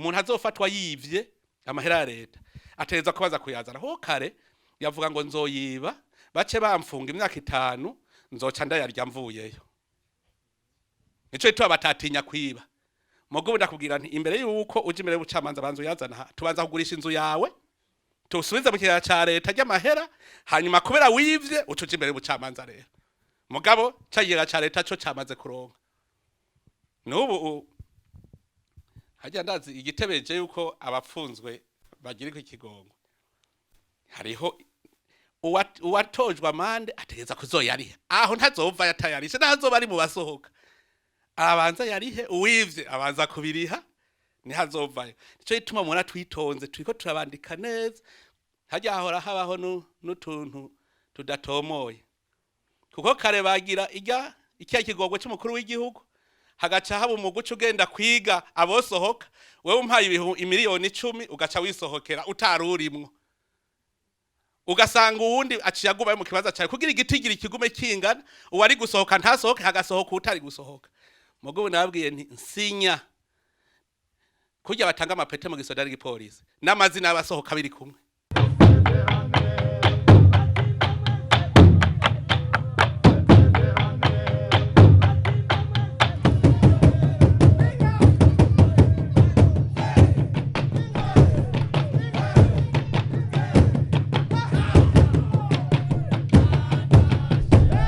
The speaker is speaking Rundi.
Umuntu azofatwa yivye amahera ya leta ategerezwa kubaza kuyazana. Ho kare yavuga ngo nzoyiba, bace bamfunga imyaka 5, nzoca ndayarya mvuyeyo. Nico gituma batatinya kwiba. Mugo ndakubwira nti imbere yuko uja imbere y'ubucamanza, banza uyazana aha. Tubanza kugurisha inzu yawe, tusubize mu kigega ca leta ry'amahera, hanyuma kubera wivye uca uja imbere y'ubucamanza. Rero mugabo ca kigega ca leta co camaze kuronka. N'ubu harya ndazi igitebeje yuko abapfunzwe bagiriko ikigongo, hariho uwatojwe amande ategeza kuzoyariha. Aho ntazova yatayarishe, ntazoba ari mu basohoka. Abanza yarihe. Uwivye abanza kubiriha, niho azovayo. Nico gituma mubona twitonze, turiko turabandika neza. Harya hahora habaho n'utuntu tudatomoye, kuko kare bagira irya ikiya kigogwe c'umukuru w'igihugu, hagaca haba umuguca ugenda kwiga abosohoka. Wewe umpaye 10 miliyoni ugaca wisohokera utarurimwo, ugasanga uwundi aciye agumayo mu kibanza cawe kugira igitigiri kigume kingana, uwari gusohoka ntasohoke, hagasohoka utari gusohoka. Mugo nababwiye nti nsinya kurya batanga amapete mu gisoda n'igipolisi, n'amazina y'abasohoka biri kumwe.